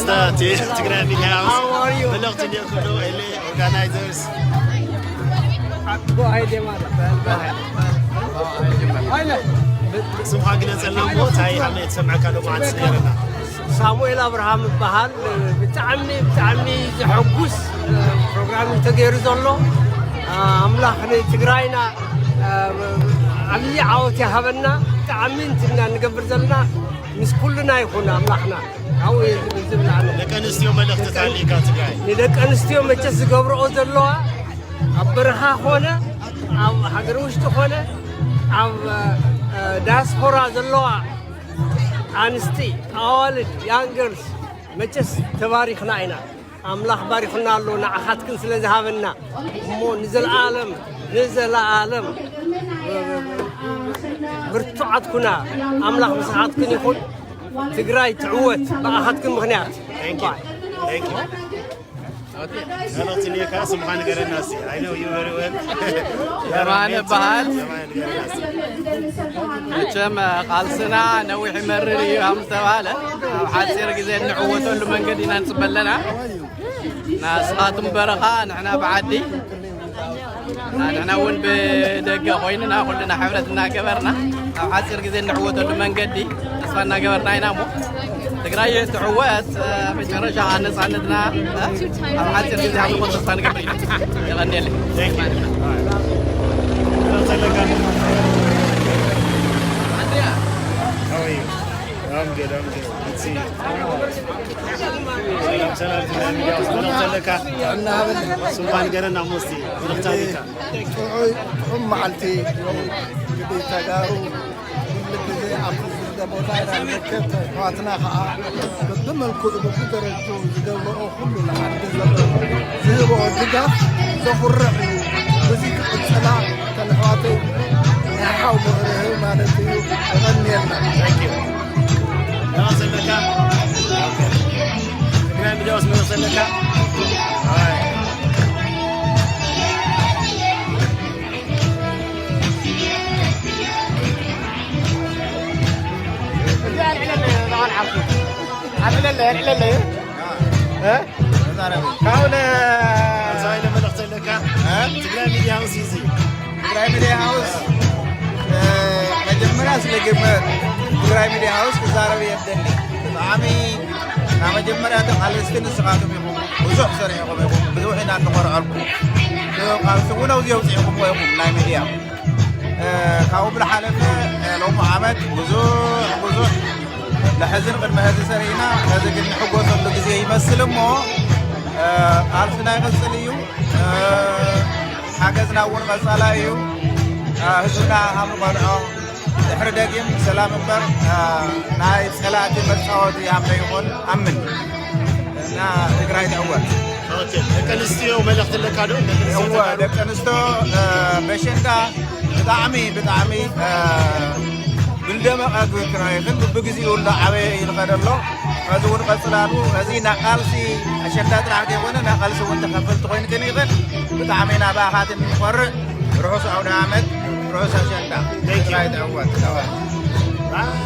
Ti-, Tigray Media House. How are you? Melekti ndi kulo ele organizers. Go ahead, Emma. ስምካ ግለጸልና እሞ፣ እንታይ ሃመ የተሰማዕካ ሎማዓንቲ ንገረና። ሳሙኤል ኣብርሃም እበሃል። ብጣዕሚ፣ ብጣዕሚ ዘሐጉስ ፕሮግራም እዩ ተገይሩ ዘሎ። ኣምላኽ ንትግራይና ዓብዪ ዓወት ይሃበና። ብጣዕሚ እንትና ንገብር ዘለና ምስ ኩልና ይኹን ኣምላኽና። ካብኡ እየ ዝብል ዝብል ኣነ። ደቂ ኣንስትዮ መልእኽቲ ታሊካ ትግራይ። ንደቂ ኣንስትዮ መቸስ ዝገብርኦ ዘለዋ ኣብ በረኻ ኾነ ኣብ ሃገር ውሽጢ ኾነ ኣብ ዳያስፖራ ዘለዋ ኣንስቲ፣ ኣዋልድ፣ ያንገርስ፣ መቸስ ተባሪኽና ኢና። ኣምላኽ ባሪኹና ኣሎ ንዓኻትክን ስለ ዝሃበና። እሞ ንዘለኣለም ንዘለኣለም ብርቱዓት ኩና። ኣምላኽ ምሳኻትክን ይኹን። ትግራይ ትዕወት ብኣኻትክን ምኽንያት። Thank you. Thank you. መልእኽቲ እኒኤካ፣ ስምኻ ንገረና እስቲ። I know you very well። የማነ በሃል። የማነ ንገረና እስቲ። መቸም ቃልስና ነዊሕ ይመርር እዩ ከም ዝተባህለ፣ ኣብ ሓፂር ግዜ እንዕወተሉ መንገዲ ኢና ንፅበ ኣለና። ንስኻትኩም በረኻ፣ ንሕና ብዓዲ። ንሕና እውን ብደገ ኮይንና ኩልና ሕብረት እናገበርና ኣብ ሓፂር ግዜ እንዕወተሉ መንገዲ ተስፋ እናገበርና ኢና። እሞ ትግራይ ትዕወት፣ መጨረሻ ነፃነትና ኣብ ሓፂር ግዜ ሃብልኮ ተስፋ ንገብር ኢና። የቐንየለይ። How are you? I'm good, I'm good. Let's see. ሰላም፣ ሰላም፣ ሰላም። ስምካ ንገረና እሞ እስቲ። መልእኽቲ ኣሊካ። ጥዑይ፣ ጥዑም መዓልቲ ይኹን። እንግዲህ ተጋሩ ኩሉ ግዜ ኣብዚ ዝርደ ቦታ ኢና ንርከብ። ኣሕዋትና ከዓ በብመልክዑ በብደረጅኡ ዝገብርኦ ኩሉ ንዓዲ ዘሎ ዝህብኦ ድጋፍ ዘኹርዕ እዩ። በዚ ክቕፅላ እተን ኣሕዋተይ ናይ ሓው ምቕርህር ማለት እዩ። የቐንየልና። Thank you. ደህና ዘለካ? ትግራይ ሚዲያ ውስጥ መለስ ዘለካ? ካብነ እንታይ ኢለ መልእኽቲ ኣለካ? ትግራይ ሚዲያ ሃውስ እዩ እዚ። ትግራይ ሚዲያ ሃውስ፣ እ፣ መጀመርያ ስለ ግመ-፣ ትግራይ ሚዲያ ሃውስ ክዛረብ የብለኒ። ብጣዕሚ፣ ናብ መጀመርያ ተቓለስቲ ንስኻትኩም ኢኹም። ብዙሕ ሰሪሕኩም ኢኹም። ብዙሕ ኢና እንኾርዐልኩም። ቃልሲ እውን ኣብዚ የውፅእኹም ኢኹም ናይ ሚዲያ። እ፣ ካብኡ ብዝሓለፈ፣ እ፣ ሎሚ ዓመት ብዙሕ፣ ብዙሕ ለሕዝን ቅድሚ ሕዚ ሰሪሕና፣ ሕዚ ግን ንሕጎሰሉ ግዜ ይመስል እሞ፣ እ፣ ቃልስና ይቕፅል እዩ። እ፣ ሓገዝና እውን ቀፃላይ እዩ። እ፣ ህዝብና ሃም ንቐንዖ። ድሕሪ ደጊም ሰላም እምበር፣ እ፣ ናይ ፀላእቲ መፃወቲ ሃም ዘይኾን ኣምን። እና ትግራይ ትዕወት። ኦኬ፣ ደቂ ኣንስትዮ መልእኽቲ ኣለካ ዶ? ደቂ ኣንስትዮ እወ፣ ተጋሩ? ደቂ ኣንስትዮ፣ እ፣ በሸንዳ ብጣዕሚ፣ ብጣዕሚ፣ እ፣ ብልደመቐ ክብክና ይኽን ብግዜኡ እንዳዓበየ እዩ ዝኸደ ኣሎ። ሕዚ እውን ቀፅላሉ። እዚ ናቃልሲ ኣሸንዳ ጥራሕ ዘይኮነ ናቃልሲ እውን ተኸፈልቲ ኮይንክን ይኽን ብጣዕሚ ኢና ብኣኻትን ንኾርዕ። ርሑስ ኣውደ ዓመት፣ ርሑስ ኣሸንዳ። Thank you። ትግራይ ትዕወት። ተባረክ።